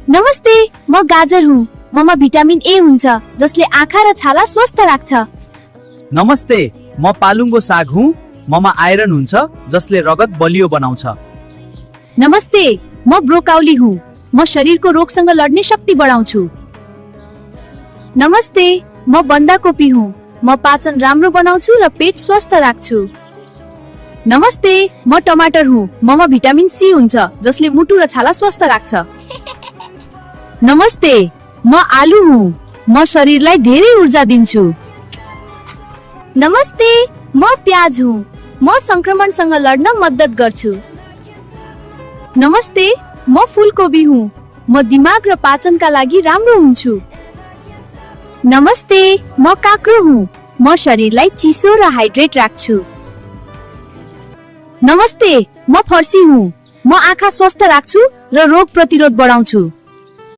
नमस्ते, म गाजर हुँ। ममा भिटामिन ए हुन्छ जसले आँखा र छाला स्वस्थ राख्छ। नमस्ते, म पालुङ्गो साग हुँ। ममा आइरन हुन्छ जसले रगत बलियो बनाउँछ। नमस्ते, म ब्रोकाउली हुँ। म शरीरको रोगसँग लड्ने शक्ति बढाउँछु। नमस्ते, म बन्दाकोपी हुँ। म पाचन राम्रो बनाउँछु र पेट स्वस्थ राख्छु। नमस्ते, म टमाटर हुँ। ममा भिटामिन सी हुन्छ जसले मुटु र छाला स्वस्थ राख्छ। नमस्ते, म आलु हुँ। म शरीरलाई धेरै ऊर्जा दिन्छु। नमस्ते, म प्याज हुँ। म संक्रमणसँग लड्न मद्दत गर्छु। नमस्ते, म फूलकोबी हुँ। म दिमाग र पाचनका लागि राम्रो हुन्छु। नमस्ते, म काँक्रो हुँ। म शरीरलाई चिसो र हाइड्रेट राख्छु। नमस्ते, म फर्सी हुँ। म आँखा स्वस्थ राख्छु र रोग प्रतिरोध बढाउँछु।